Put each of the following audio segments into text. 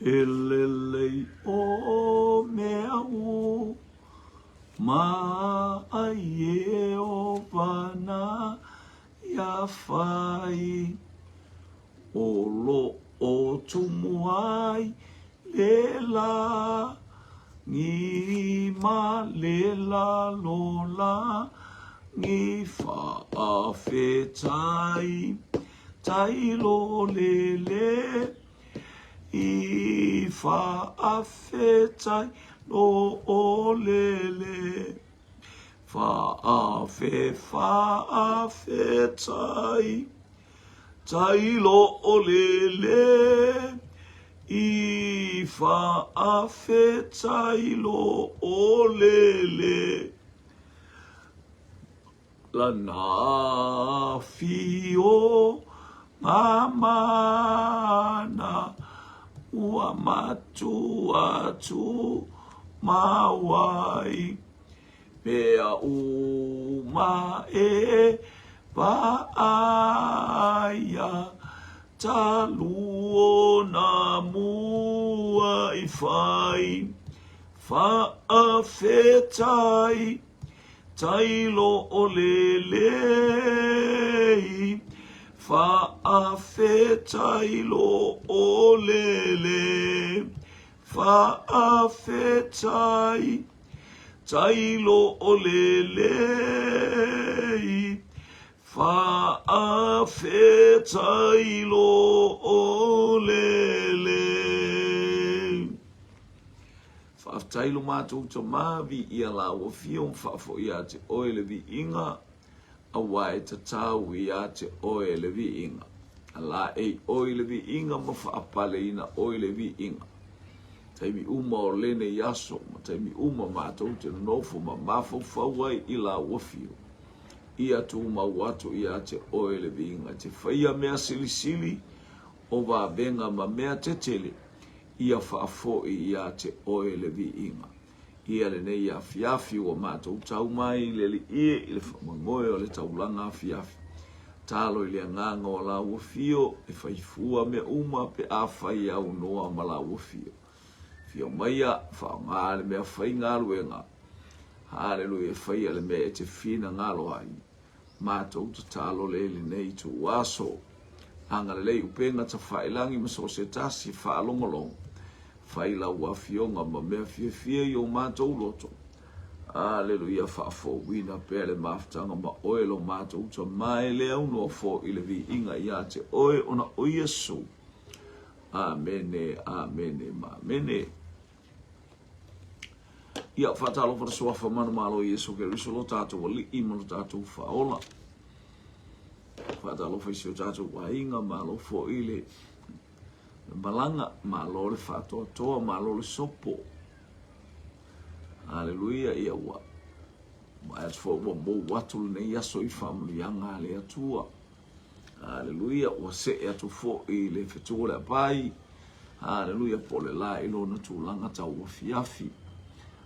E lelei o mea uma a Iēhova na ia fai, o lo o tumu ai le lagi ma le lalolagi faafetai tailolele i faafetai loolele faafe faafetai tailolele i faafetai loolele Lana afio mana ua matua tumau ai mea uma e vaaia talu ona mua i fai faafetai Tailo o lelei, faafetailo o lele, faafetai, tailo o lelei, faafetailo o lele. Faafetai lo matou tama, viia lau afio ma faafoi ia te oe le viiga, aua e tatau ia te oe le viiga. A laei oe i le viiga ma faapaleina oe i le viiga. Taimi uma o lenei aso ma taimi uma matou te nonofo ma mafaufau ai i lau afio, ia tumau atu ia te oe le viiga. E te faia mea silisili o vavega ma mea tetele, Ia faafoi ia te oe le viiga. Ia lenei afiafi ua matou tau mai i le Alii e i le faamoemoe o le taulaga afiafi. Talo i le agaga o lau afio e fai fua mea uma pe afai e aunoa ma lau afio. Afio maia, faaaoga le mea faigaluega. Haleluia, faia le mea e te finagalo ai. Matou tatalo le i lenei ituaso. Agalelei upega tafailagi ma so o se tasi faalogologo. Fai lau afioga ma mea fiafia i o matou loto. Aleluia faafouina pea le mafutaga ma oe lo matou Tama e le aunoa foi le viiga ia te oe ona o Iesu. Amene, amene ma amene. Ia, faatalofa le suafa manumalo o Iesu Keriso lo tatou Alii ma lo tatou Faaola. Faatalofa i si o tatou aiga, malo foi le malaga, malo le faatoatoa, malo le sopo. Aleluia, ia ua vaai atu foi ua mou atu lenei aso i faamanuiaga a le Atua. Aleluia, ua see atu foi le fetu o le apai. Aleluia, po o le la i lona tulaga tauafiafi.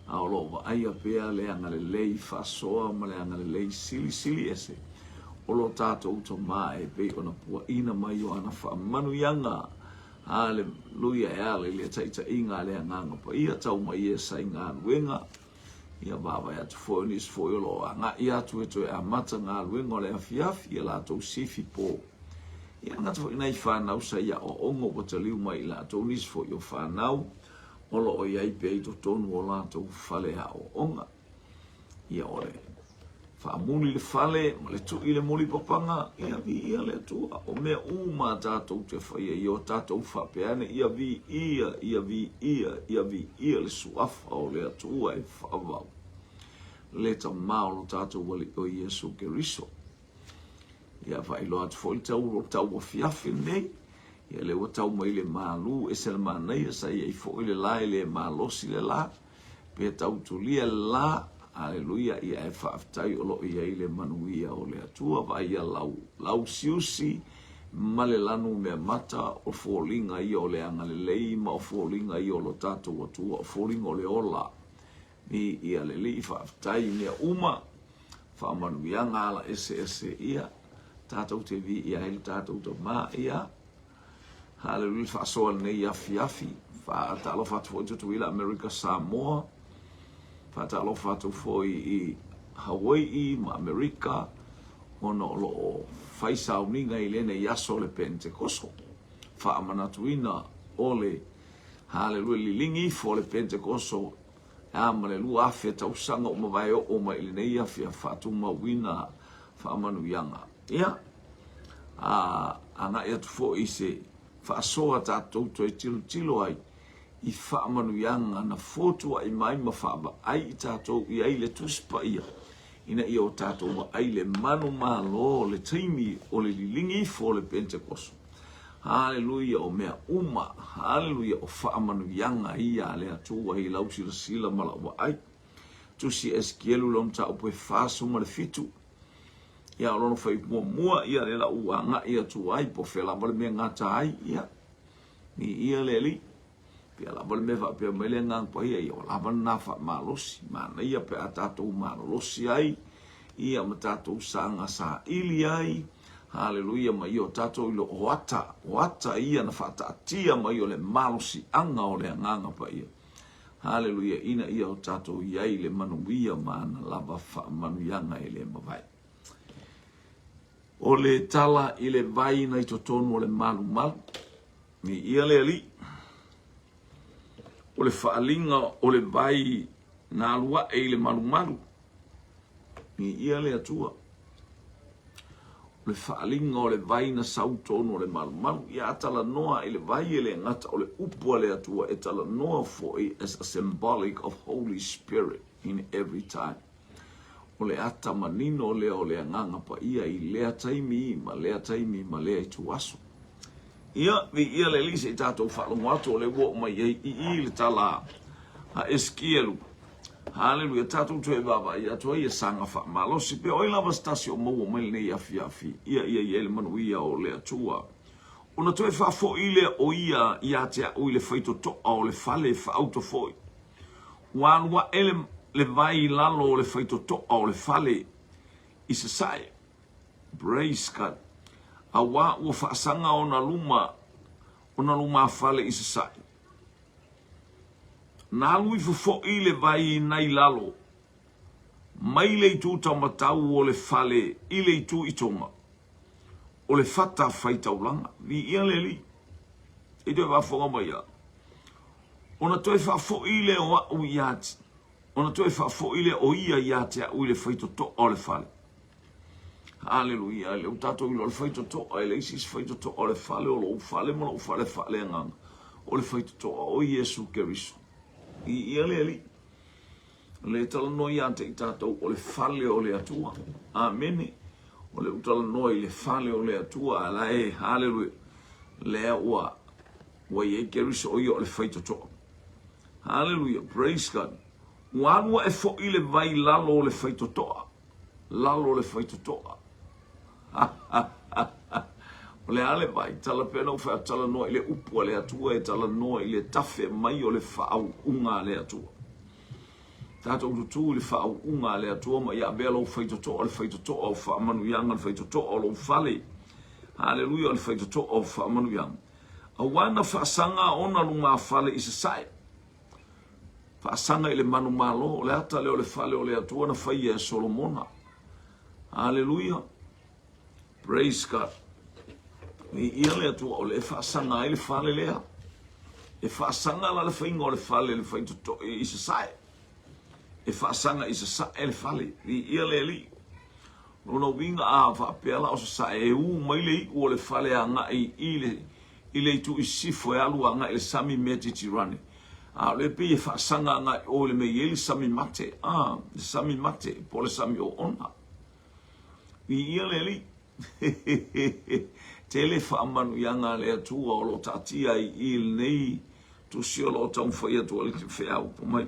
A o lo o vaaia pea le agalelei faasoa ma le agalelei silisili ese o lo tatou Tama e pei ona puaina mai o ana faamanuiaga. Aleluia, e ala i le taitaiga a le Agaga Paia tau mai e sa i galuega. Ia vaavaai atu foi o nisi foi o lo o agai atu e toe amata galuega o le afiafi i a latou sifi po. Ia gata foi nai fanau sa i aoaoga ua taliu mai i latou nisi foi o fanau o lo o i ai pea i totonu o latou fale aoaoga. Ia o le faamuli le fale ma le tui le mulipapaga, ia viia le Atua. O mea uma a tatou te faia ia o tatou faapea ane, ia viia, ia viia, ia viia le suafa o le Atua e faavavau le Tama o lo tatou Alii o Iesu Keriso. Ia faailoa atu foi le tau, tau afiafi lenei. Ia lea ua tau mai le malu, ese le manaia, sa i ai foi le la e le malosi le la. Pe tau tulia le la, aleluia, ia e faafetai o lo o i ai le manuia o le Atua. Vaaia lau, lau usiusi ma le lanu meamata, o foliga ia o le agalelei ma o foliga ia o lo tatou Atua, o foliga o le ola. Viia le Alii, faafetai i mea uma, faamanuiaga ala eseese ia, tatou te viia ai le tatou Tama, ia. Haleluia, le faasoa i lenei afiafi. Faatalofa atu foi i Tutuila, Amerika, Samoa. Faatalofa atu foi i Hawai'i ma Amerika, ona o lo o fai sauniga i lenei aso o le Penetekoso. Faamanatuina o le Haleluia, liligi ifo o le Penetekoso e a ma le 2000 tausaga ua mavae oo mai i lenei afiafi faatumauina faamanuiaga. Ia, a agai atu foi i se faasoa tatou toe tilotilo ai i faamanuiaga na fotuai mai ma faavaai i tatou i ai le Tusi Paia, ina ia o tatou vaai le manumalo le taimi o le liligi ifo o le Penetekoso. Haleluia, o mea uma, haleluia, o faamanuiaga ia a le Atua i lau silasila ma lau vaai. Tusi Esekielu lona mataupu e 47, ia o lona fuaiupu muamua, ia lea la ua agai atu ai, po o fea lava le mea e gata ai, ia, viia le Alii. Pea lava le mea faapea mai le Agaga Paia, ia ua lava lena faamalosi, manaia pe a tatou malolosi ai, ia ma tatou saga saili ai, haleluia, ma ia o tatou ilo o ata, o ata ia na faataatia mai o le malosiaga o le Agaga Paia. Haleluia, ina ia o tatou i ai le manuia ma ana lava faamanuiaga e le mavae. O le tala i le vai na i totonu o le malumalu. Viia le Alii. O le faaaliga o le vai na alu ae i le malumalu. Viia le Atua. O le faaaliga o le vai na sau tonu o le malumalu. Ia a talanoa i le vai e le gata o le upu a le Atua e talanoa foi as a symbolic of Holy Spirit in every time. O le ata manino lea o le Agaga Paia i lea taimi ma lea taimi ma lea ituaso. Ia, viia le Alii se i tatou faalogo atu o lea ua oo mai ai i i le tala a Esikielu. Haleluia, tatou toe vaavaai atu ai ia saga faamalosi. Pe o ai lava se tasi o maua mai lenei afiafi, ia ia i ai le manuia o le Atua. Ona toe faafoi lea o ia ia te au i le faitotoa o le fale faauto foi. Ua alu ae le, le vai i lalo o le faitotoa o le fale i sasae. Praise God. Auā ua faasaga ona luma, ona lumafale i sasae. Na alu ifo foi le vai nai lalo, mai le itu taumatau o le fale i le itu i toga, o le fata faitaulaga. Viia le Alii. E toe faafofoga mai ia. Ona toe faafoi lea o a'u ia te, ona toe faafoi lea o ia ia te a'u i le faitotoa o le fale. Haleluia, lea ua tatou iloa le faitotoa, e leai se isi faitotoa o le fale, o lou fale ma lou fale faaleagaga, o le faitotoa o Iesu Keriso. Viia le Alii. O lea e talanoa ia te i tatou o le fale o le Atua. Amene. O lea ua talanoa i le fale o le Atua, a la e, haleluia, lea ua Ua i ai Keriso o ia o le faitotoa. Haleluia, praise God. Ua alu ae foi le vai lalo o le faitotoa. Lalo o le faitotoa. O le a le vai? Tala pea na ou fai atu talanoa i le upu a le Atua e talanoa i le tafe mai o le faauuga a le Atua. Tatou tutū i le faauuga a le Atua ma ia avea lou faitotoa, le faitotoa o faamanuiaga, le faitotoa o lou fale. Haleluia, o le faitotoa o faamanuiaga. Aua na faasaga ona lumafale i sasae, faasaga i le manumalo, o le ata lea o le fale o le Atua na faia e Solomona. Haleluia. Praise God. Viia le Atua o lea e faasaga ai le fale lea. E faasaga la le faiga o le fale le faitotoe i sasae. E faasaga i sasae le fale. Viia le Alii. Lona uiga a faapea la o sasae e u mai le iu o le fale agai i le i le itu i sisifo e alu agai i le sami Metitirane. A o lea pei e faasaga agai o i le mea e i ai le sami mate, a, le sami mate po o le sami oona. Viia le Alii. Tele faamanuiaga a le Atua o lo o taatia ai i lenei tusi o lo o taumafai atu ai le feau mai.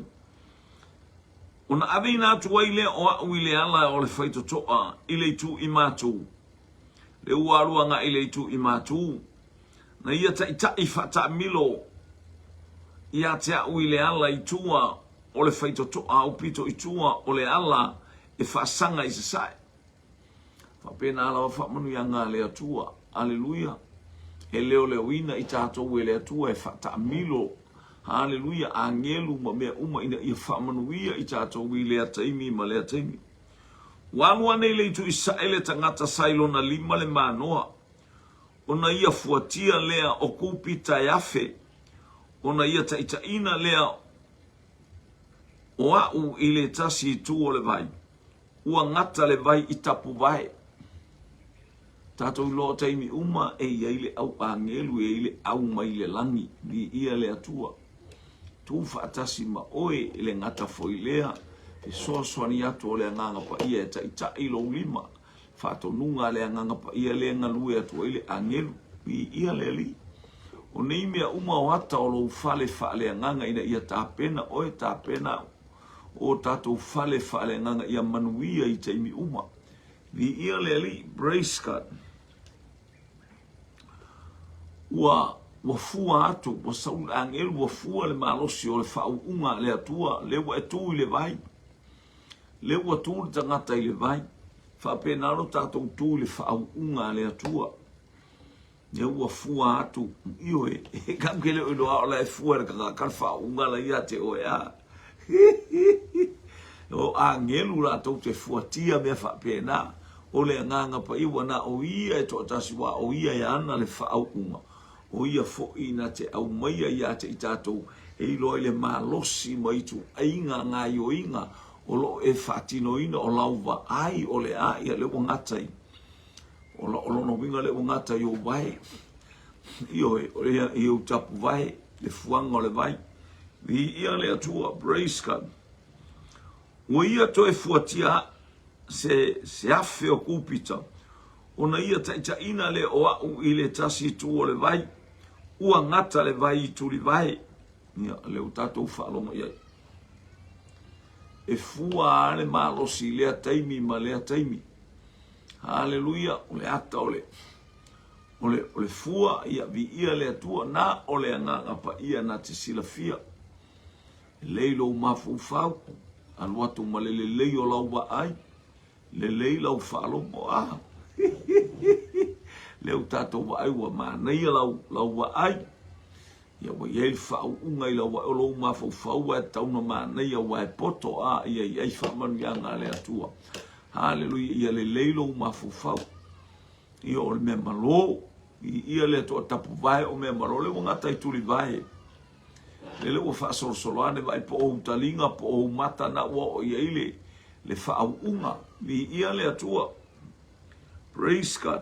Ona aveina atu ai lea o a'u i le ala o le faitotoa i le itu i matu, le ua alu agai i le itu i matu, na ia taitai faataamilo ia te a'u i le ala i tua o le faitotoa aupito i tua o le ala e faasaga i sasae. Faapena lava faamanuiaga a le Atua. Aleluia. E leoleoina i tatou e le Atua e faataamilo, haleluia, agelu ma mea uma ina ia faamanuia i tatou i lea taimi ma lea taimi. Ua alu ane i le itu i sae le tagata sa i lona lima le manoa, ona ia fuatia lea o Kupita e afe, ona ia taitaiina lea o a'u i le tasi itu o le vai, ua gata le vai i tapuvae. Tatou iloa o taimi uma e i ai le au agelu, e i ai le au mai le lagi, viia le Atua. Tu faatasi ma oe i le gata foi lea, fesoasoani atu o le Agaga Paia e taitai lou lima, faatonuga a le Agaga Paia lea e galue atu ai le agelu, viia le Alii. O nei mea uma o ata o lou fale faaleagaga ina ia tapena oe, tapena au. O tatou fale faaleagaga ia manuia i taimi uma. Viia le Alii, praise God. Ua ua fua atu, ua sau le agelu, ua fua le malosi o le faauuga a le Atua, lea ua e tu i le vai. Lea ua tu le tagata i le vai. Faapena lo tatou tu i le faauuga a le Atua. Lea ua fua atu, ioe, e kau ke le o iloa o la e fua le tagata le faauuga la ia te oe a. O agelu latou te fuatia mea faapena. O le agaga paia ua na o ia e toatasi ua o ia e ana le faauuga. O ia foi na te aumaia ia te i tatou e iloa i le malosi ma ituaiga gaioiga o lo o e faatinoina o lau vaai o le a ia lea ua gata i O lona uiga lea ua gata i ou vae, ioe, o ia i ou tapuvae, le fuaga o le vai. Viia le Atua, praise God. Ua ia toe fuatia se, se afe o Kupita, ona ia taitaiina le o a'u i le tasi itu o le vai, ua gata le vai i tulivae. Ia, lea ua tatou faalogo i ai. E fua lava le malosi i lea taimi ma lea taimi. Haleluia, o le ata o le, o le, o le fua, ia viia le Atua, na o le agaga paia na te silafia. Lelei lou mafaufau, alu atu ma le lelei o lau vaai, lelei lau faalogo, ah. Lea ua tatou vaai ua manaia lau, lau vaai, Ia ua i ai le faauuga i lau vaai o lou mafaufau ae tatau ona manaia aua e poto a ia i ai faamanuiaga a le Atua. Haleluia, ia lelei lou mafaufau. Ia o le mea malo, i ia le Atua tapuvae o mea malo, lea ua gata i tulivae. Lele ua faasolosolo ane vaai po o ou taliga po o ou mata na ua oo i ai le, le faauuga. Viia le Atua. Praise God.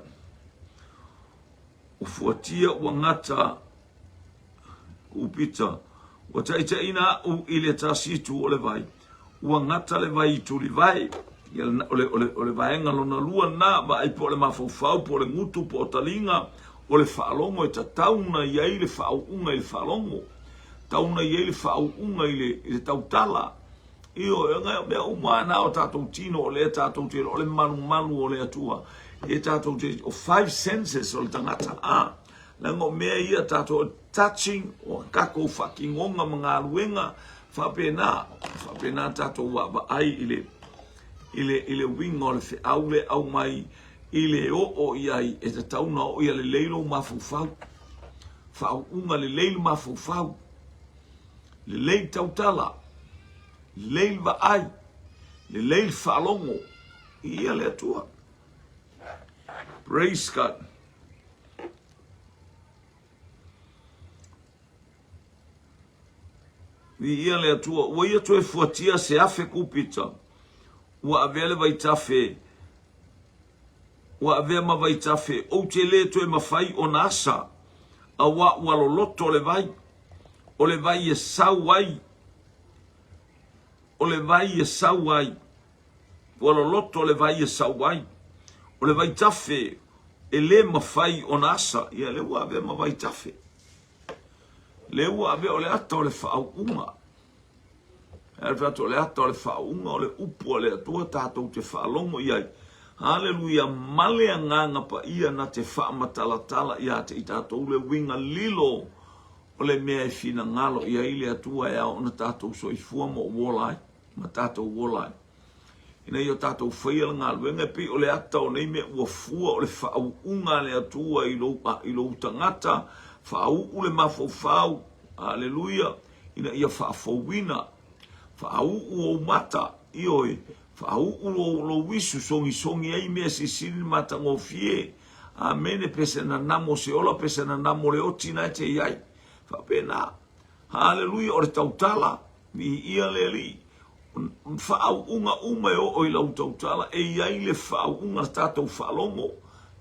Ua fuatia ua gata Kupita, ua taitaiina a'u i le tasi itu o le vai, ua gata le vai i tulivae. Ia, o le, o le, o le vaega lona lua lena, vaai po o le mafaufau, po o le gutu, po o taliga, o le faalogo e tatau ona i ai le faauuga i le faalogo, tatau ona i ai le faauuga i le, i le tautala. Ioe, o mea uma na o tatou tino o lea tatou te iloa, o le malumalu o le Atua. E tatou te, o five senses o le tagata, a, leaga o mea ia tatou, touching, o tatou faatinoga ma galuega, faapena, faapena tatou vaavaai i le, i le, i le uiga o le feau lea e aumai i le oo i ai, e tatau ona oo ia lelei lou mafaufau, faauuga lelei le mafaufau. Lelei le tautala, lelei le vaai, lelei le faalogo, ia le Atua. Praise God. Viia le Atua, ua ia toe fuatia se afe kupita, ua avea le vaitafe, ua avea ma vaitafe, ou te le toe mafai ona asa, auā ua loloto le vai. O le vai e sau ai, o le vai e sau ai, ua loloto le vai e sau ai, o le vaitafe e le mafai ona asa. Ia, lea ua avea ma vaitafe. Lea ua avea o le ata o le faauuga. E fai atu o le ata o le faauuga o le upu a le Atua tatou te faalogo i ai. Haleluia, ma le Agaga Paia na te faamatalatala ia te i tatou le uiga lilo o le mea e finagalo i ai le Atua e ao ona tatou soifua ma ou ola ai, ma tatou ola ai. Ina ia tatou faia le galuega e pei o le ata o nei mea ua fua o le faauuga a le Atua i lou, i lou tagata, faauu le mafaufau, aleluia, ina ia faafouina, faauu ou mata, ioe, faauu lou, lou isu, sogisogi ai mea silisili le matagofie, amene, pe se nanamo se ola, pe se nanamo le oti na e te i ai. Faapena. Haleluia, o le tautala, viia le Alii. Faauuga uma e oo i lau tautala, e i ai le faauuga tatou faalogo.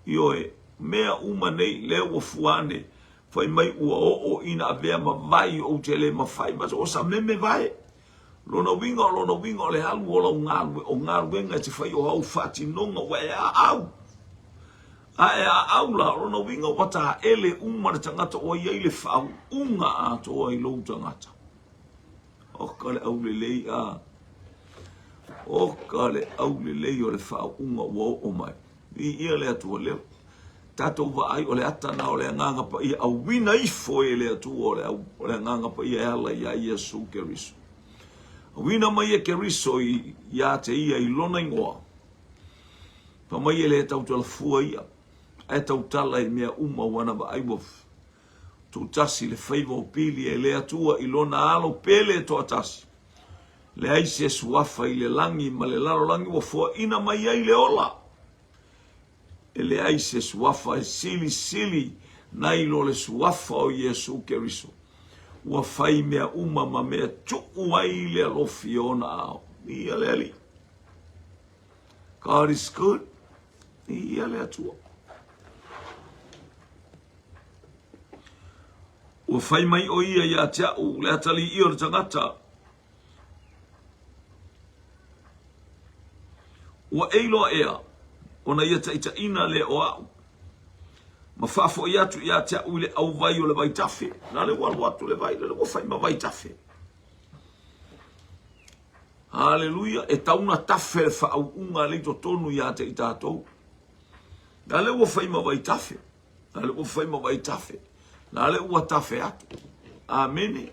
Ioe, mea uma nei, lea ua fua ane, fai mai ua oo ina avea ma vai ou te le mafai, ma o sameme vae. Lona uiga, o lona uiga o le alu o lau galue, o galuega e te fai o au faatinoga ua e aau. A e aau la, o lona uiga ua taele uma le tagata ua i ai le faauuga atoa i lou tagata. Oka le aulelei a. Oka le aulelei o le faauuga ua oo mai. Viia le Atua leo. Tatou vaai o le ata na o le agaga paia auina ifo e le Atua o le, au, o le agaga paia e ala iā Iesu Keriso. Auina mai e Keriso i, iā te ia i lona ingoa. Fa mai e le tautala fua ia, ae tautala i mea uma ua na vaai ua tuutasi le faiva o pili e le Atua i lona alo pele toatasi. Leai se suafa i le lagi ma le lalolagi ua foaina mai ai le ola. E leai se suafa e silisili nai lo le suafa o Iesu Keriso. Ua fai mea uma ma mea tuu ai le alofi o ona ao. Ia le Alii. God is good. Ia le Atua. Ua fai mai ʻo ia iā te aʻu, le atalii o le tagata. Ua e iloa ea, ona ia taitaina lea o aʻu, ma faafoʻi atu iā te aʻu i le ʻauwai o le vaitafe. Na le ua alu atu le vai, lele ua fai ma vaitafe. Haleluia, e tau na tafe le faauuga le i totonu iā te i tatou. Na le ua fai ma vaitafe. Na le ua fai ma vaitafe. Na le ua tafe atu. Amene.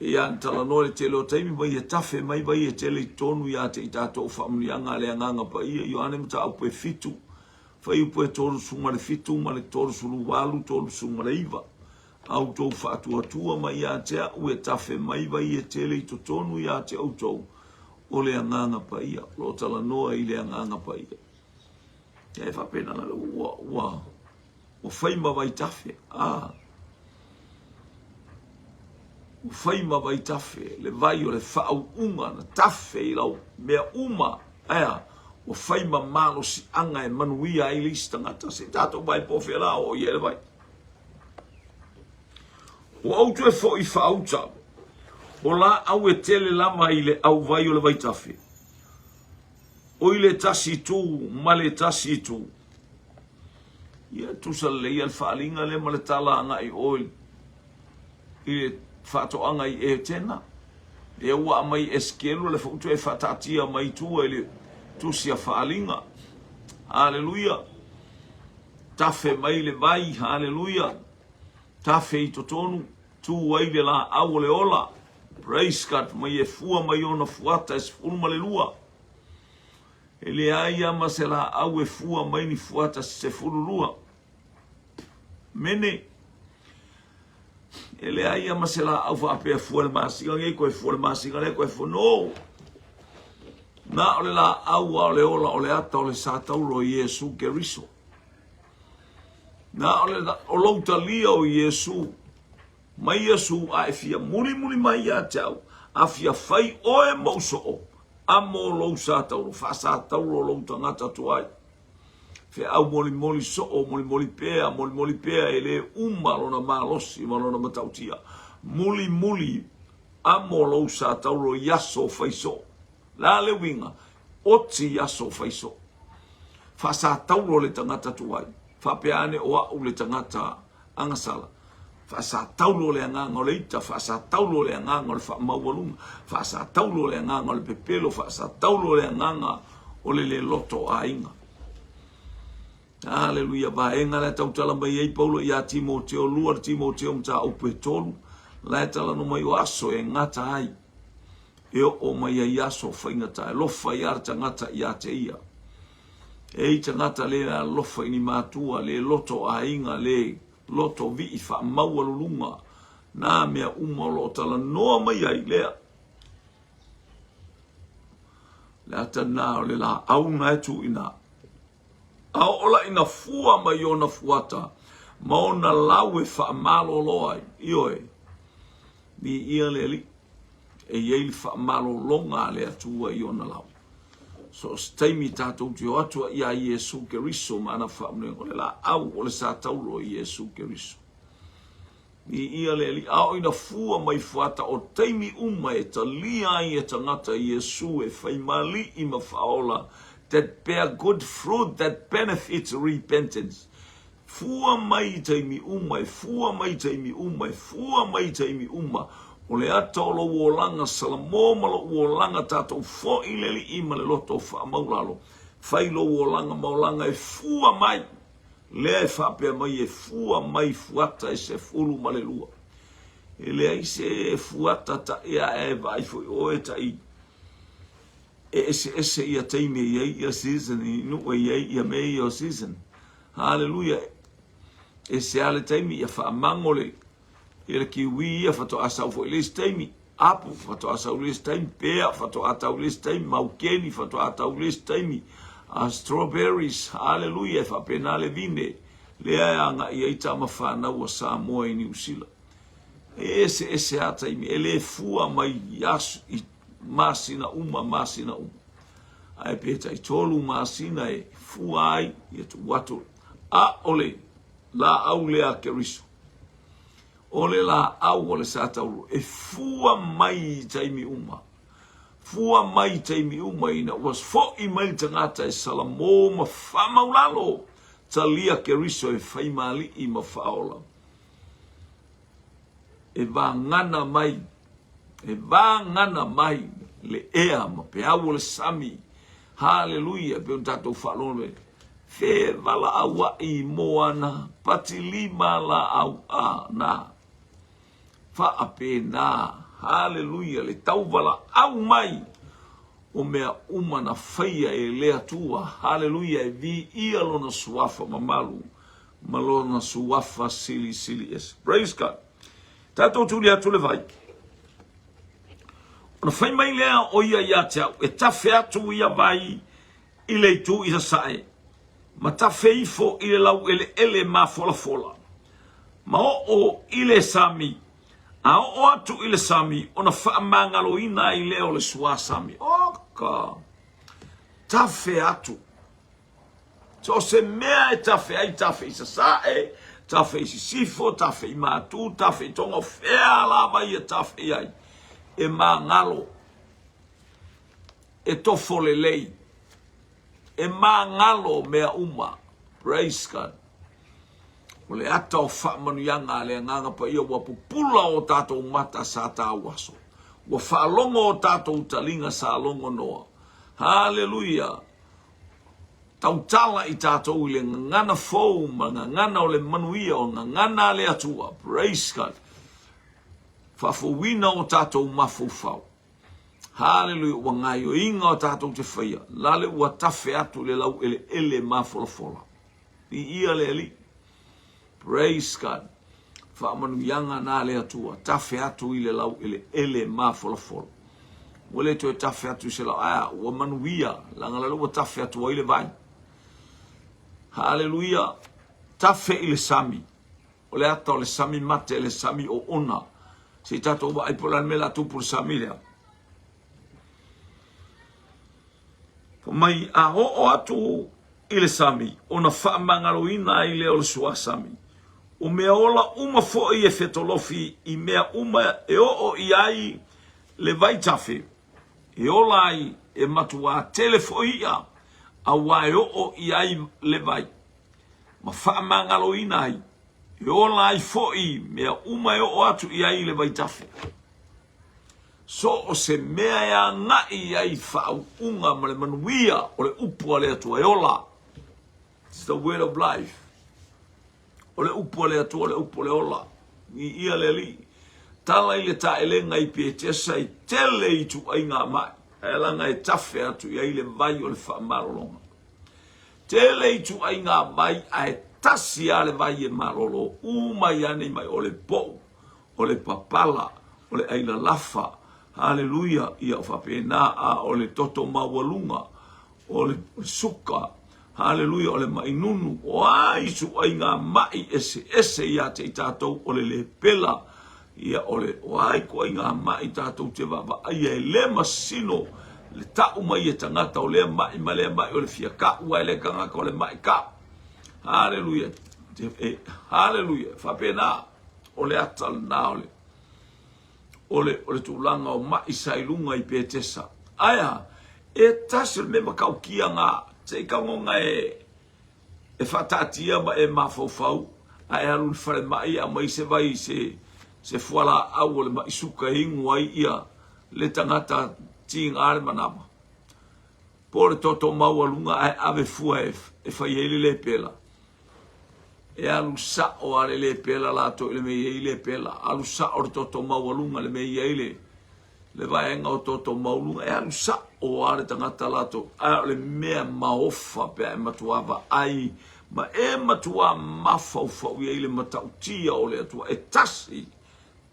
Ia na talanoa le tele o taimi mai e tafe mai vai e tele i totonu iā te i tatou faamanuiaga a le Agaga Paia. Ioane mataupu e 7, fuaiupu e 37 ma le 38, 39. A outou faatuatua mai ia te a'u e tafe mai vai e tele i totonu iā te outou o le Agaga Paia. O lo o talanoa i le Agaga Paia. Ia e faapena la ua, ua, ua fai ma vaitafe. Ah. Ua fai ma vaitafe le vai o le faauuga na tafe i lau mea uma. Aea, ua fai ma malosiaga e manuia ai le isi tagata. Se tatou vai po o fea la o i ai le vai. Ua ou toe foi faauta, o laau e tele lava i le auvai o le vaitafe. O i le tasi itu ma le tasi itu. Ia tusa lelei ia le faaaliga lea ma le tala agai oe i le faatoaga i Etena. Lea ua aumai Esekielu le foi toe faataatia mai tua i le tusi a faaaliga. Aleluia. Tafe mai le vai, haleluia. Tafe i totonu, tu ai le laau o le ola. Praise God, mai e fua mai ona fuata e 12. E leai lava ma se laau e fua mai ni fuata 12. Mene. E leai lava ma se laau faapea fua le masina nei, koe fua le masina lea, koe fua. No! Na o le laau a o le ola o le ata o le satauro o Iesu Keriso. Na o le o lou talia o Iesu mai Iesu a e fia mulimuli mai ia te au, a fia fai oe mou soo, amo lou satauro, faasatauro lou tagata tuai. Feau molimoli soo, molimoli pea, molimoli pea e le uma lona malosi ma lona matautia. Mulimuli, amo lou satauro i aso fai soo. Le a le uiga? Oti i aso fai soo. Faasatauro le tagata tuai, faapea ane o a'u le tagata agasala. Faasatauro le agaga o le ita, faasatauro le agaga o le faamaualuga, faasatauro le agaga o le pepelo, faasatauro le agaga o le le loto aiga. Aleluia, vaega la e tautala mai ai Paulo iā Timoteo, 2 Timoteo mataupu e 3, la e talanoa mai o aso e gata ai. E oo mai ai aso faigata, e alofa ai lava le tagata ia te ia. E i tagata le alofa i ni matua, le loto aiga, le loto vii faamaualuluga, nā mea uma o lo o talanoa mai ai lea. Le ata lena o le laau na e tu i ina. A oo la ina fua mai ona fuata ma ona lau e faamalolo ai, ioe, viia le Alii, e i ai le faamalologa a le Atua i ona lau. So o se taimi tatou te o atu ai iā Iesu Keriso ma ana faamanuiaga, o le laau o le sa taulo i Iesu Keriso. Viia le Alii, a oo ina fua mai fuata o taimi uma e talia ai e tagata Iesu e fai ma Alii ma Faaola, that bear good fruit that benefits repentance. Fua mai i taimi uma, e fua mai i taimi uma, e fua mai i taimi uma. O le ata o lou olaga Salamo ma lou olaga tatou foi le Alii ma le loto faamaulalo. Fai lou olaga ma olaga e fua mai. Lea e faapea mai e fua mai fuata e 12. E leai se fuata taʻi ae vaai foi oe taʻi e eseese ia taimi e i ai ia season i nuu e i ai ia mea ia o season. Haleluia! Ese lava le taimi ia faamago le ia le kiwi ia faatoa sau foi le isi taimi, apu faatoa sau le isi taimi, pea faatoa tau le isi taimi, maukeni faatoa tau le isi taimi, a strawberries, haleluia, e faapena le vine lea e agai ai tama fanau a Samoa i Niu Sila. E eseese lava taimi, e le fua mai i aso, i masina uma, masina uma. Ae pe tai 3 masina e fua ai, ia tuu atu. A o le laau lea a Keriso, o le laau o le Satauro, e fua mai i taimi uma. Fua mai i taimi uma ina ua fo'i mai le tagata e salamo ma faamaulalo, talia Keriso e fai ma alii ma faaola. E vagana mai, e vagana mai le ea ma peau o le sami. Haleluia, pei ona tatou faalogo mai. Fe valaaua'i i moana, patilima laau a na. Faapena, haleluia, le tauvalaau mai o mea uma na faia e le Atua, haleluia, e viia lona suafa mamalu ma lona suafa silisili ese. Praise God. Tatou tuli atu le vai. Ona fai mai lea o ia ia te au, e tafe atu ia vai i le itu i sasae, ma tafe ifo i le laueleele mafolafola, ma oo i le sami, a oo atu i le sami, ona faamagaloina ai lea o le suā sami. Oka! Tafe atu. So o se mea e tafe ai, tafe i sasae, tafe i sisifo, tafe i matu, tafe i tonga, o fea lava ia tafe i ai, e magalo, e tofo lelei, e magalo mea uma. Praise God. O le ata o faamanuiaga a le Agaga Paia ua pupula o tatou mata sa tauaso. Ua faalogo o tatou taliga sa logonoa. Haleluia! Tautala i tatou i le gagana fou ma gagana o le manuia o gagana a le Atua. Praise God. Faafouina o tatou mafaufau. Haleluia, ua gaioiga o tatou te faia, lale ua tafe atu le laueleele mafolafola. Viia le Alii. Praise God. Faamanuiaga na le Atua, tafe atu i le laueleele mafolafola. Ua le toe tafe atu i se lau, ae ua manuia, leaga lale ua tafe atu ai le vai. Haleluia. Tafe i le sami. O le ata o le sami mate, le sami oona. Se i tatou vaai po o le a le mea o le a tupu i le sami lea. Fai mai, a oo atu i le sami, ona faamagaloina ai lea o le suasami. O mea ola uma foi e fetolofi i mea uma e oo i ai le vaitafe, e ola ai, e matuā tele foi iʻa, auā e oo i ai le vai, ma faamagaloina ai, e ola ai foi mea uma e oo atu i ai le vaitafe. So o se mea e agai i ai faauuga ma le manuia o le upu a le Atua e ola. It's the word of life. O le upu a le Atua o le upu o le ola. Viia le Alii. Tala i le taelega i Petesa i tele ituaiga ma'i, ae laga e tafe atu i ai le vai o le faamalologa. Tele ituaiga vai ae tasi lava le vai e malolo uma ai lava nei ma'i, o le pou, o le papala, o le ailalafa, haleluia, ia o faapena, a o le toto maualuga, o le suka, haleluia, o le ma'i nunu, o a ituaiga ma'i eseese ia te i tatou, o le lepela, ia o le, o a ituaiga ma'i tatou te vaavaaia e le masino le ta'u mai e tagata o lea ma'i ma lea ma'i, o le fia ka'u a e le tagata o le ma'i ka'u. Haleluia, e, haleluia, faapena, o le ata lena o le, o le, o le tulaga o ma'i sa i luga i Petesa. Ae a? E tasi o le mea matautia na, se i tagoga e, e faataatia ma e mafaufau, a e alu i le falemai e aumai se vai se, se fualaau o le ma'i suka e inu ai ia le tagata tiga le manava. Po o le toto maualuga ae ave fua e, e fai ai le lepela. E alu sa'o a le lepela latou i le mea e i ai lepela, alu sa'o le toto maualuga i le mea e i ai le le vaega o toto maualuga, e alu sa'o a le tagata latou, ae o le mea maofa pe a e matuā vaai ma e matuā mafaufau i ai le matautia o le Atua, e tasi,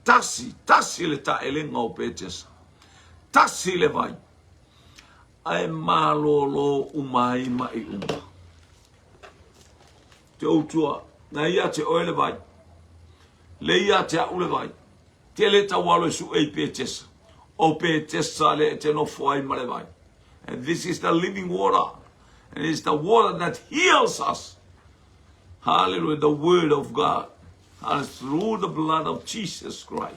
tasi, tasi le taelega o Petesa, tasi le vai, ae malolo uma ai maʻi uma. Te outua, na ia te oe le vai, le ia te au le vai, te le taualo e suʻe i Petesa, o Petesa le e te nofo ai ma le vai. And this is the living water, and it's the water that heals us. Hallelujah, the word of God, and through the blood of Jesus Christ.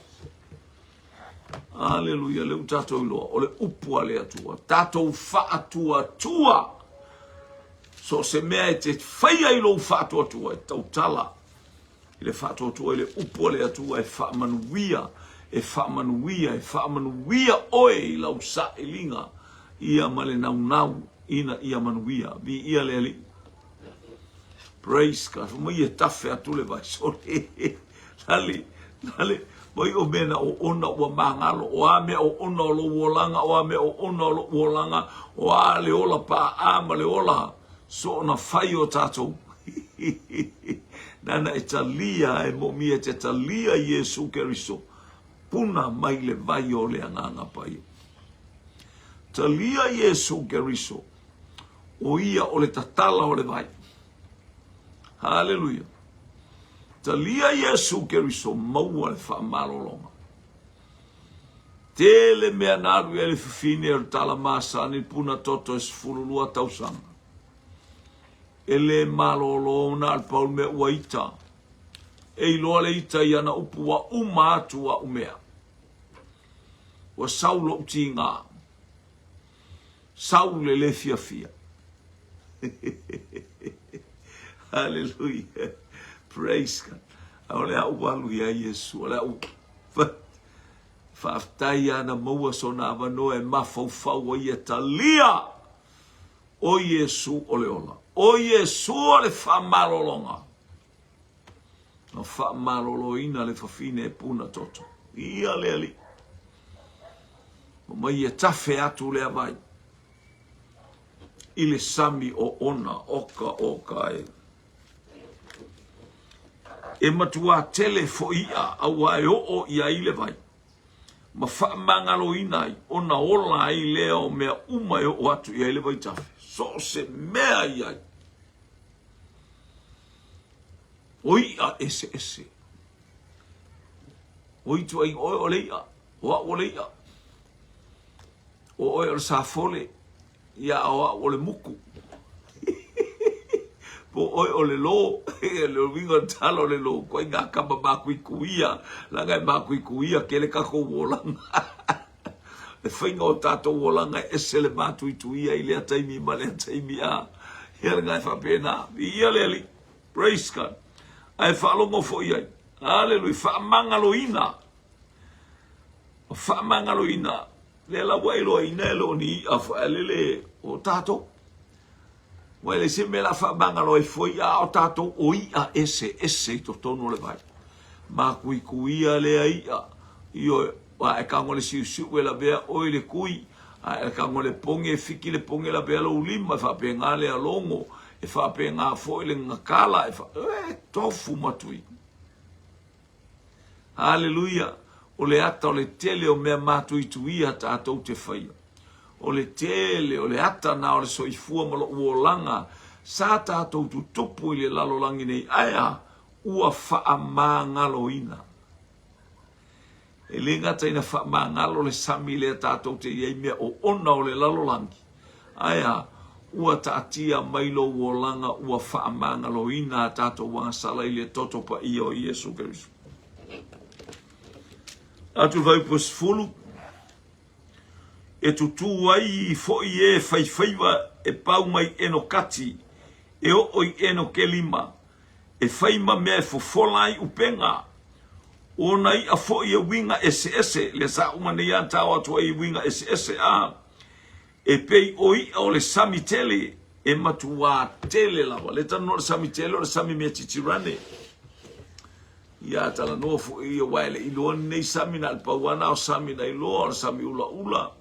Aleluia, lea ua tatou iloa, o le upu a le Atua, tatou faatuatua. So o se mea e te faia i lou faatuatua, e tautala i le faatuatua i le upu a le Atua e faamanuia, e faamanuia, e faamanuia oe i lau sailiga ia ma le naunau ina ia manuia. Viia le Alii. Praise God. Fai mai e tafe atu le vai sole. Lale, lale, mai o mea na oona ua magalo, o a mea oona o lou olaga, o a mea oona o loʻu olaga, o a le ola paʻa ma le ola soona fai o tatou. Nana e talia e moomia e te talia Iesu Keriso, puna mai le vai o le Agaga Paia. Talia Iesu Keriso, o ia o le tatala o le vai. Haleluia. Talia Iesu Keriso maua le faamalologa. Tele mea na alu i ai le fifine o le tala masani puna toto e 12 tausaga. E le malolo na o le pau le mea ua ita. E iloa le ita i ana upu ua uma atu a'u mea. Ua sau lo'u tiga. Sau le le fiafia. Hallelujah. Praise God. A o le au alu ia Iesu, o le au faafetai ana maua sona avanoa e mafaufau ai e talia o Iesu o le ola, o Iesu o le faamalologa. Na faamaloloina le fafine e puna toto. Ia le Alii. Mai e tafe atu lea vai i le sami o ona oka oka e. E matuā tele foi iʻa aua e oo i ai le vai, ma faamagaloina ai ona ola ai lea o mea uma e oo atu i ai le vaitafe, so o se mea i ai. O iʻa eseese. O ituaiga oe o le iʻa, o au o le iʻa. O oe o le safole, ia o au o le muku. Po oe o le lō, le uiga o le tala o le lō, koe ngā kama mākuikuia, laga e mākuikuia kele kakou olaga. Le faiga o tatou olaga e ese le mātuituia i lea taimi ma lea taimi a. Ia le gae faapena. Viia le Alii. Praise God. Ae faalogo foi ai. Aleluia. Faamagaloina. Faamagaloina. Lea la ua e iloaina e le o ni iʻa foi a lele o tatou. Ua e leai se mea la faamagalo ai fua iʻa a o tatou o iʻa eseese i totonu o le vai. Makuikuia lea iʻa. Ioe, a e tago i le siusiu e lavea oe i le kui, a e tago i le poge e fiki le poge e lavea lou lima, e faapena le alogo, e faapena foi le gagakala, e, fa... e tofu ma tui. Haleluia! O le ata o le tele o mea matuituia tatou te faia. O le tele o le ata na o le soifua ma lou olaga sa tatou tutupu i le lalolagi nei, ae a? Ua faamagaloina. E le gata ina faamagalo le sami lea tatou te i ai mea oona o le lalolagi, ae a? Ua taatia mai lou olaga ua faamagaloina a tatou agasala i le toto paia o Iesu Keriso. Atu le fuaiupu 10, E tutū ai foi e faifaiva e pau mai Enokati e oo i Enokelima, e fai ma mea e fofola ai upega. O ona iʻa foi e uiga eseese, lea sa uma nei lava tao atu ai i uiga eseese, a e pei o iʻa o le sami tele, e matuā tele lava. Lea talanoa o le sami tele, o le sami Metitirane. Ia talanoa foi ia aua e le i iloa lenei sami, na o le pau lava na o sami na iloa, o le sami ulaula.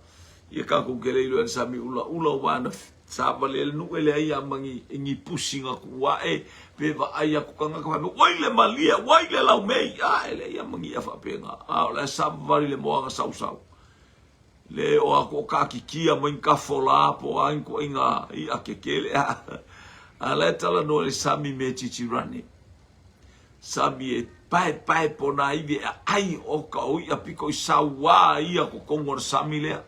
Ia tatou te le iloa i le sami ulaula aua na savali ai le nuu e leai lava ma ni, ni pusi na tuu ae pe vaai atu tagata faapea, oi le malie, oi le laumei, a e leai lava ma ni i'a faapena. A o la e savali le moana sausau. Le o atu o taatitia mai ni tafola po o a ni ituaiga i'a tetele a, a la e talanoa i le sami Metitirane. Sami e paepae pona iwi e aai oka o i'a piko i sauā ia totonu o le sami lea.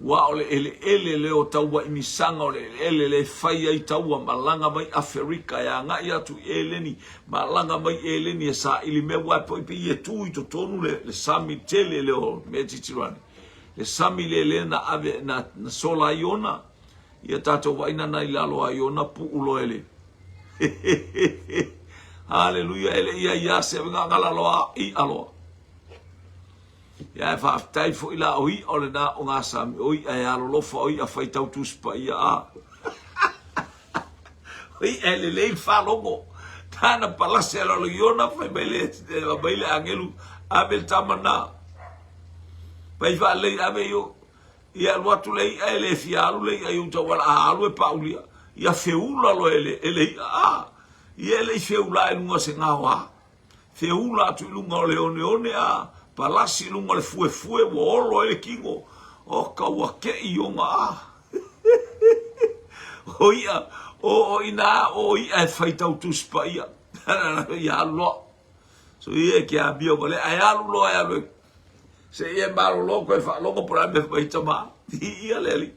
Ua o le eleele lea o Tauaimisaga o le eleele lea e fai ai taua malaga mai Aferika e agai atu i Eleni, malaga mai Eleni e saili mea ua poi pei e tu i totonu le, le sami tele lea o Metitirane. Le sami lea lea na ave na, na sola ai ona ia tatou vaai na i lalo ai ona puu loa e le Haleluia e le ia ia se avega ngala loa i aloa. Ia e faafetai foi la o i'a o lena o ngā sami, o i'a e alolofa, o i'a faitau Tusi Paia, a. O i'a e lelei le faalogo. Nana palase a lalo i ona, fai mai le, mai le agelu, ave le tama na. Pai faalelei ave i o. Ia alu atu le i'a e le fia alu le i'a i uta ua a alu e paulia. Ia feula loa e le, e le i'a, a. Ia e le i feula e luga o se gaoa. Feula atu i luga o le oneone a palasi i luga o le fuefue ua olo ai le kino. Oka ua kei ona a. O i'a, o o ina o i'a e faitau Tusi Paia. Ia alu loa. So ia e ke amio ma le ae alu loa e alu e se ia e malolo koe faalogo po o le a le mea fai mai tama. Ia le alii.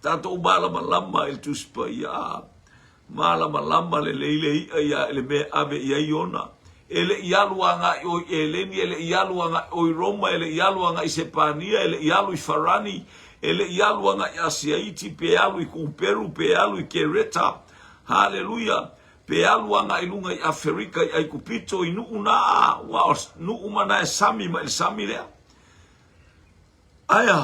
Tatou malamalama i le Tusi Paia. A. Malamalama lelei le iʻa ia i le mea e ave i ai ona. E le i alu agai ʻoe i Eleni, e le i alu agai ʻoe i Roma, e le i alu agai i Sepania, e le i alu i Farani, e le i alu agai i Asia Iti, pe alu i Kuperu, pe alu i Kereta, haleluia, pe alu agai i luga i Aferika, i Aikupito, i nuʻu na, ua o nuʻu ma na e sami mai le sami lea. Aia,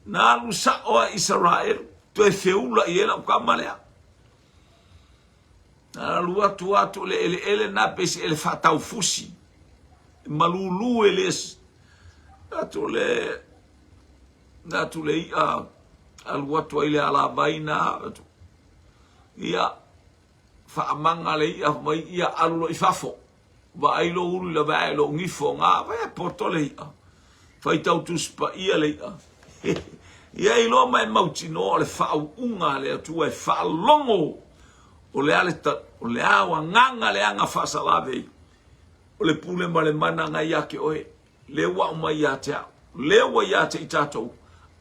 Na alu sao a Isaraelu, toe feula i ai lau tama lea. Na alu atu atu le eleele na pei se ele faataufusi, e malulu e le atu le na atu le i'a alu atu ai le alavai na atu. Ia faamaga le i'a mai ia alu loa i fafo. Vaai lou ulu i lave ae lou gifo nga vai e poto le i'a. Faitau Tusi Paia le i'a. Ia iloa ma e mautinoa o le faauuga a le Atua e faalogo o le a le ta, o le a o agaga le aga faasalavei. O le pule ma le mana na ia te oe, lea ua aumai ia te au, lea ua ia te i tatou,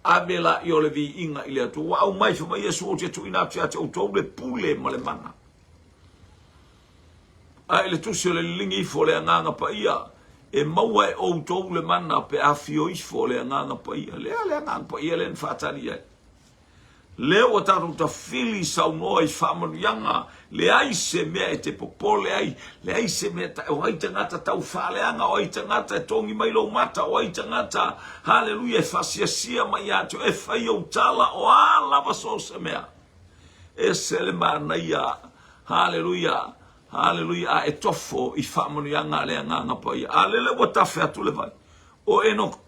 ave laia o le viiga i le Atua. Ua aumai fai mai Iesu ou te tuuina atu ia te outou le pule ma le mana. A i le tusi o le liligi ifo o le Agaga Paia, e maua e outou le mana pe afio ifo le Agaga Paia. Lea le Agaga Paia lea na faatali ai. Lea ua tatou tafili saunoa i faamanuiaga, leai se mea e te popole ai, leai se mea ta, o ai tagata tau faaleaga, o ai tagata e togi mai lou mata, o ai tagata, haleluia, e faasiasia mai ia te oe, e fai ou tala, o a lava so o se mea. Ese le manaia. Haleluia. Haleluia, a e tofo i faamanuiaga a le Agaga Paia. A lele ua tafe atu le vai, o Eno,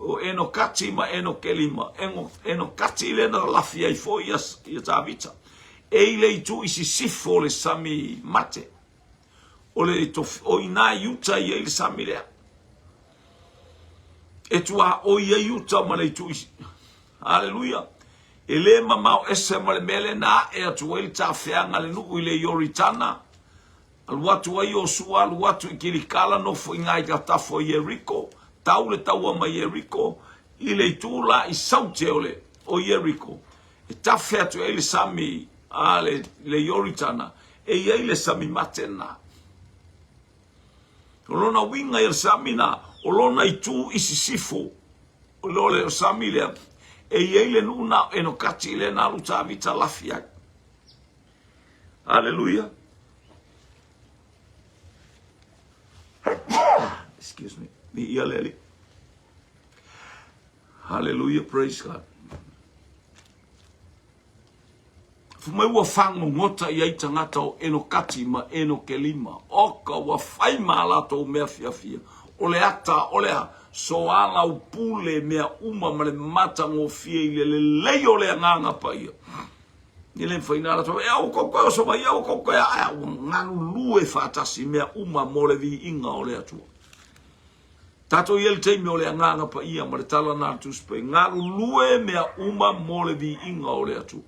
o Enokati ma Enokelima, Eno, Enokati lea na lafi ai foi ia, ia Tavita, e i le itu i sisifo o le sami mate. O le tofi, o ina i uta i ai le sami lea. E tuaoi ai uta ma le itu i... Haleluia! E le mamao ese ma le mea lea na ae atu ai le tafeaga a le nuu i le Ioritana, alu atu ai Iosua alu atu i Kilikala nofo i Gaikatafo o Ieriko, tau le taua mai Ieriko i le itu la i saute o le o Ieriko, e tafe atu ai le sami a le, le Ioritana, e i ai le sami mate na. O lona uiga ia le sami na, o lona itu i sisifo, o le sami lea, e i ai le nuu na o Enokati lea na alu Tavita lafi ai. Aleluia. Excuse me. Viia le Alii. Hallelujah, praise God. Fai mai ua fagogota i ai tagata o Enokati ma Enokelima, oka ua fai ma a latou mea fiafia, o le ata, o le a, soalaupule mea uma ma le matagofie i le lelei o le Agaga Paia. E le mafai na latou, e aua kou koe oso mai, aua kou koe ae, ua galulue faatasi mea uma mo le viiga o le Atua. Tatou i ai le taimi o le Agaga Paia ma le tala na a le Tusi Paia, galulue mea uma mo le viiga o le Atua.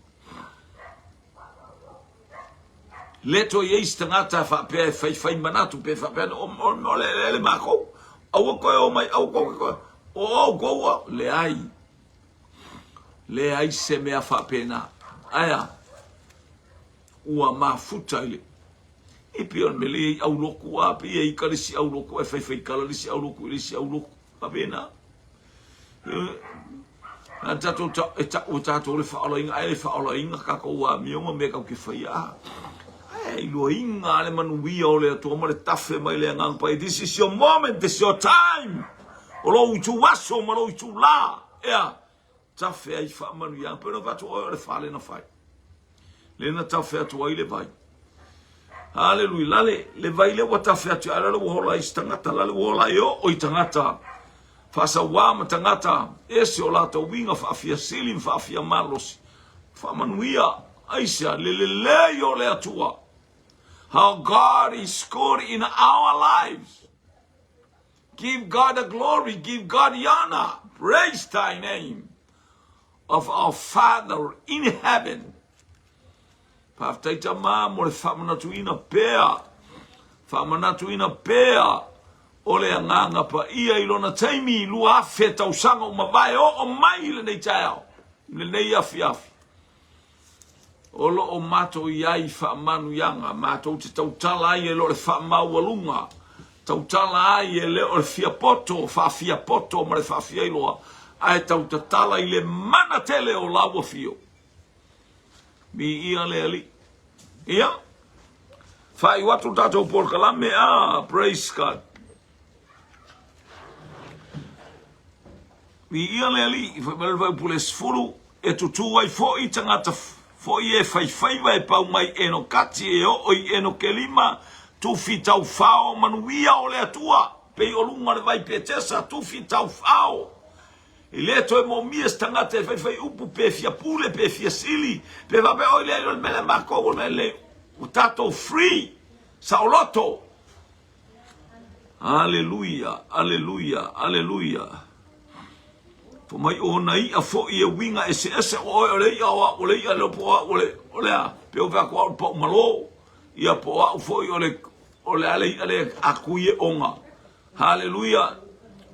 Le toe i ai se tagata faapea e faifai manatu pe faapea o, o, o le ele makou. Aua koe o mai, aua koe koe. O oukou a, leai. Leai se mea faapena. Aea, ua mafuta i le E pei o le mea lea i auloku a pei e ika le isi auloku ae faifaikala le isi auloku i le isi auloku. Faapena. Na tatou ta, e ta'u e tatou le faaolaina, ae le faaolaina tatou amio ma mea tatou te faia. A, ae iloaina lava le manuia o le Atua ma le tafe mai le Agaga Paia. This is your moment, this is your time. O lou ituaso ma lou itulā. Ea, tafe ai faamanuiaga. Pei ona fai atu oe o le fale na fai. Le na tafe atu ai le vai. Haleluia. Lale, le vai lea ua tafe atu, ae lale ua hola ai se tagata, lale ua hola ai oo i tagata faasauā ma tagata ese o latou uiga faafia sili ma faafia malosi. Faamanuia, aisea, le lelei o le Atua. How God is good in our lives. Give God the glory, give God the honor. Praise thy name of our Father in heaven. Faafetai tama mo le faamanatuina pea, faamanatuina pea o le agaga paia i lona taimi 2000 tausaga ua mavae oo mai i lenei taeao, lenei afiafi. O lo o matou i ai i faamanuiaga, matou te tautala ai e le o le faamaualuga, tautala ai e le o le fiapoto, faafiapoto ma le faafiailoa, ae tautatala i le mana tele o lau afio. Viia le Alii. Ia, faaiu atu le tatou polokalame, ah, praise God. Viia le Alii, fai mai le Fuaiupu le 10, e tutū ai foi tagata foi e faifaiva e pau mai Enokati e oo i Enokelima, tufi taufao manuia o le Atua, pei o luga o le vai Petesa, tufi taufao. E le toe moomia se tagata e faifai upu pe fia pule pe fia sili pe faapea oi leai o le mea lea makou o le mea lea ua tatou free saoloto. Aleluia, aleluia, aleluia. Fai mai o na i'a foi e uiga eseese o oe o le i'a o a'u o le i'a lea po o a'u o le o le a pe o fea atu a'u o le pa'u malo ia po o a'u foi o le o le a le i'a lea a kui e oga. Haleluia!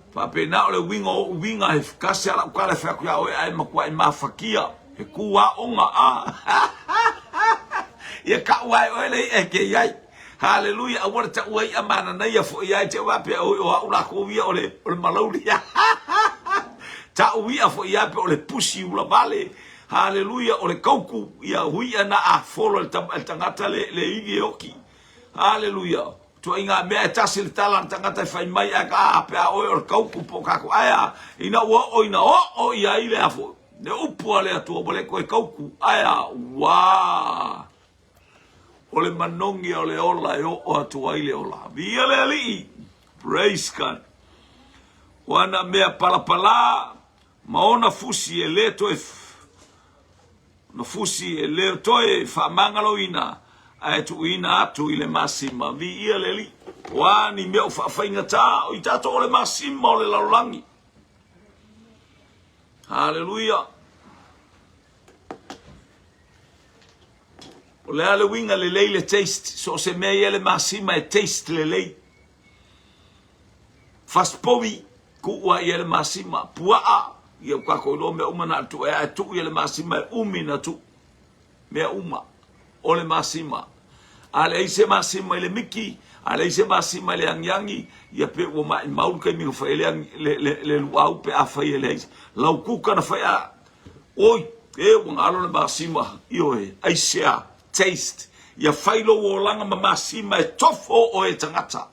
Faapena o le uiga o o'u uiga he tasi a la'u tala e fai atu ia oe ae matuai mafatia he ku aoga a ia ta'u ae oe le i'a e kei ai. Haleluia! Aua le ta'ua i'a mananaia foi ia e te faapea oi o a'u lakou ia o le o le malauli ta'u i'a foi ia pe o le pusi ula vale. Haleluia! O le kauku ia hui i'a na a folo e le tagata le le ivi e oki. Haleluia! Tuaiga mea e tasi le tala a le tagata e fai mai ae ka pe a oe o le kauku po o kako ae a ina ua oo ina oo i ai le afo le upu a le Atua ua le toe kauku ae a ua. O le manogi o le ola e oo atu ai le ola. Viia le Alii! Praise God! O ana mea palapalā ma ona fusi e le toe ona fusi e le toe faamagaloina ae tuuina atu i le masima. Viia le Alii! O a ni mea o faafaigata, o i tatou o le masima o le lalolagi. Haleluia! O le a le uiga lelei le taste, so o se mea ia le masima e taste lelei. Fasipovi, tuu a ia le masima. Puaa, ia ua tatou iloa mea uma na o le tuu ae tuu ia le masima e umi na tuu. Mea uma, o le masima. A leai se masima i le miki, a leai se masima i le agiagi, ia pe ua maimau le taimi na fai ai le, le, le, le luau pe a fai e leai. Lau kuka na fai a, Oi, e ua galo le masima, ioe, aisea, taste, ia fai lou olaga ma masima e tofo oe e tagata.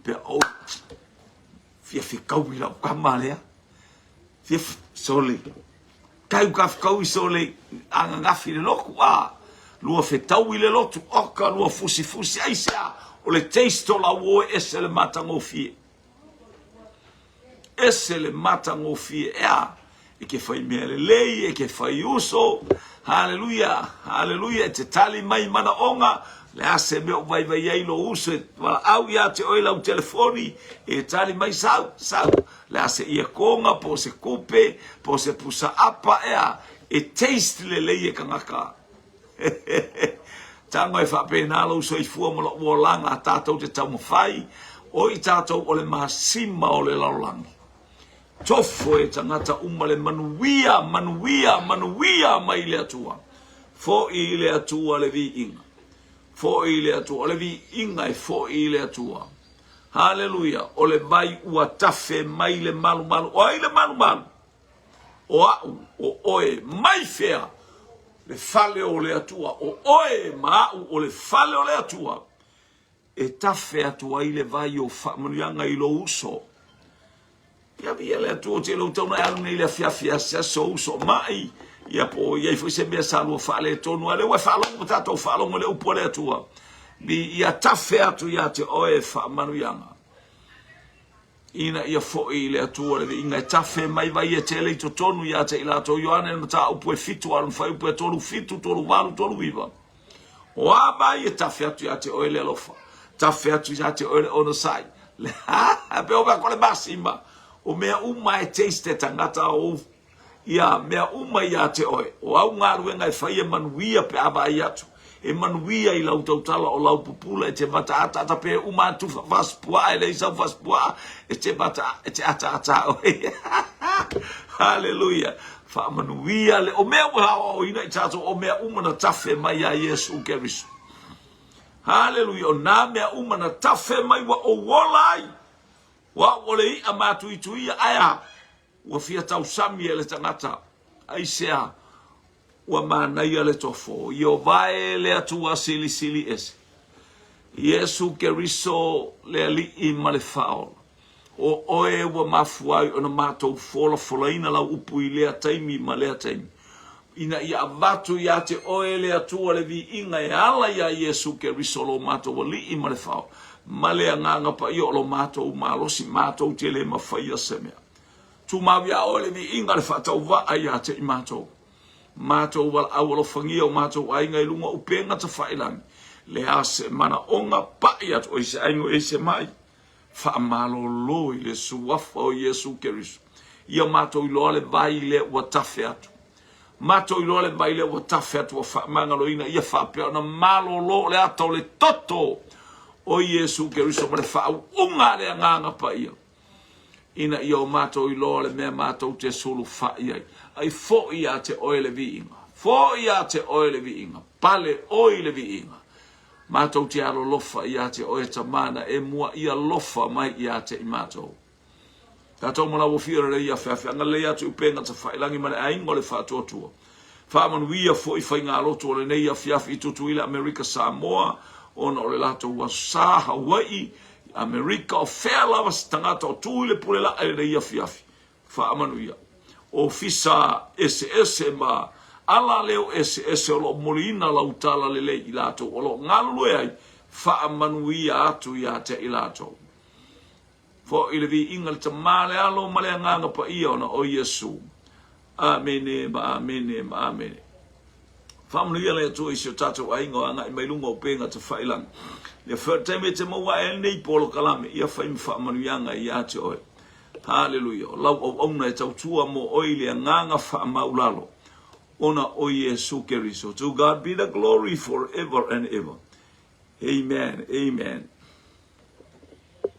Pea, oi, fia fekaui lau kama lea, fia, sole, kai ka fekaui sole, agagafi le loku, a, lua fetaui le lotu, oka, lua fusifusi, aisea, o le taste o lau oe ese le matagofie. Ese le matagofie ea e ke fai mea lelei, e ke fai uso. Haleluia, haleluia, e te tali mai manaoga, le a se mea o vaivai ai lou uso e valaau ia te oe lau telefoni, e tali mai sau, sau, le a se iakoga, po o se kupe, po o se pusa apa ea, e taste lelei e kangaka. Tago e faapena lou soifua ma lou olaga tatou te taumafai, o i tatou o le masima o le lalolagi. Tofo e tagata uma le manuia, manuia, manuia mai le Atua. Foi i le Atua le viiga. Foi i le Atua. O le viiga e foi i le Atua. Haleluia. O le vai ua tafe mai le malumalu. O ai le malumalu? O a'u, o oe, mai fea le fale o le Atua, o oe ma a'u o le fale o le Atua, e tafe atu ai le vai o faamanuiaga i lou uso. Ia viia le Atua, ou te iloa ua tatau ona e alu nei i le afiafi asiasi sou uso ma'i, ia po o i ai foi se mea sa lua faaletonu, a o lea ua e faalogo ma tatou faalogo i le upu a le Atua, ia tafe atu ia te oe faamanuiaga. Ina ia foi i le Atua le viiga e tafe mai vai e tele i totonu ia te i latou Ioane le mataupu e 7 a o le fuaiupu e 3 7 3 8 3 9 O a vai e tafe atu ia te oe le alofa tafe atu ia te oe le onosai le pe o mea ko le masima o mea uma e taste e tagata o ia mea uma ia te oe. O au galuega e fai e manuia pe a vaai atu. E manuia i lau tautala o lau pupula e te mataataata pe uma atu fasipuaa e leai sau fasipuaa e te mata e te ataata oe. Haleluia. Faamanuia le o mea ua aoaoina i tatou o mea uma na tafe mai ia Iesu Keriso. Haleluia. O nā mea uma na tafe mai ua ou ola ai. Ua au o le i'a matuituia ae a Ua fia tausami e le tagata, aisea ua manaia le tofo? Ieova e le Atua Silisili Ese, Iesu Keriso le Alii ma le Faaola, o Oe ua mafua ai ona matou folafolaina lau upu i lea taimi ma lea taimi, ina ia avatu ia te Oe le Atua le viiga e ala iā Iesu Keriso lo matou Alii ma le Faaola, ma le Agaga Paia o lo matou malosi, matou te le mafaia se mea. Tumau iā Oe le viiga le faatauvaa ia te i matou. Matou valaau alofagia o matou aiga i luga o upega tafailagi, le a se manaoga paʻi atu o i se aiga o i ai se maʻi, faamalolo i le Suafa o Iesu Keriso. Ia matou iloa le vai lea ua tafe atu. Matou iloa le vai lea ua tafe atu ua faamagaloina ia faapea ona malolo o le ata o le toto o Iesu Keriso ma le faauuga a le Agaga Paia ina ia o matou iloa le mea matou te sulufai ai. Ai foi ia te oe le viiga, foi ia te oe le viiga, pale oe i le viiga. Matou te alolofa ia te oe Tama na e muaʻi alofa mai ia te i matou. Tatou ma lau afio lelei afeafe agalelei atu i upega tafailangi ma le aiga o le faatuatua. Faamanuia foi faigalotu o lenei afiafi i Tutuila Amerika Samoa ona o le latou aso sa Hawaii Amerika o fea lava se tagata o tu i le pule laa i lenei afiafi. Faamanuia. Ofisa eseese ma Ala leo eseese o lo o moliina lau talalelei i latou o lo o galulue ai, faamanuia atu ia te i latou. Foi le viiga i le Tama, le Alo ma le Agaga Paia ona o Iesu. Amene ma amene ma amene. Faamanuia le Atua i si o tatou aiga o agai mai luga o upega tafailagi. Ia fai o le taimi e te maua ae ai lenei polokalame, ia fai ma faamanuiaga ia te oe. Haleluia! O lau auauna e tautua mo oe i le agaga faamaulalo ona o Iesu Keriso. To God be the glory forever and ever. Amen. Amen.